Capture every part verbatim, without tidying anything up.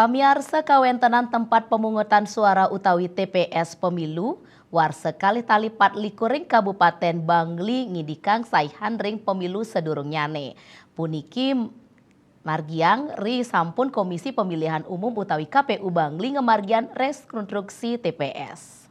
Pamiarsa, kawéntenan tempat pemungutan suara utawi T P S pemilu warsa kalih tali pat likur ring Kabupaten Bangli ngidikang saihan ring pemilu sadurungnyane. Puniki margiang ri sampun Komisi Pemilihan Umum utawi K P U Bangli ngamargiang rekonstruksi T P S.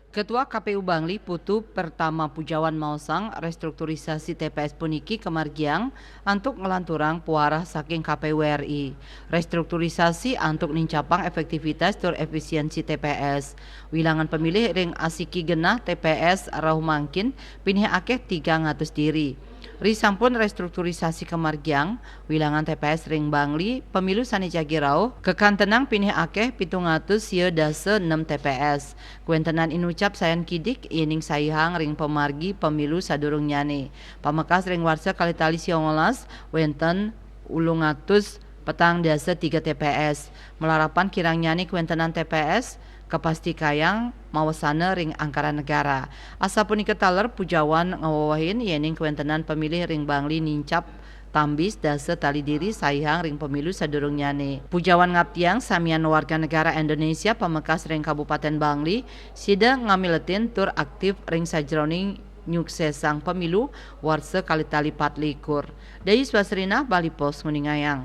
Ketua K P U Bangli Putu Pertama Pujawan maosang, restrukturisasi T P S puniki kamargiang antuk nglanturang puarah saking K P U R I. Restrukturisasi antuk nincapang efektivitas tur efisiensi T P S. Wilangan pemilih ring asiki genah T P S rauh mangkin pinih akeh tigang atus diri. Ri sampun restrukturisasi kamargiang, wilangan T P S ring Bangli, pemilu sane jagi rauh, kakantenang pinih akeh pitung atus sia dasa nem T P S. Kawéntenan inucap sayan kidik, yening saihang ring pamargi pemilu sadurungnyane. Pamekas ring warsa kalih tali sia welas, wénten ulung atus petang dasa tiga T P S. Malarapan kirangnyane kawéntenan T P S kapastikayang mawasana ring anggaran negara. Asapunika taler Pujawan ngawewehin yening kawéntenan pemilih ring Bangli nincap tambis dasa tali diri saihang ring pemilu sadurungnyane. Pujawan ngaptiang samian warga negara Indonesia pamekas ring Kabupaten Bangli, sida ngamiletin tur aktif ring sajeroning nyuksesang pemilu warsa kalih tali pat likur. Dayus Wasrina, Bali Post, nguningayang.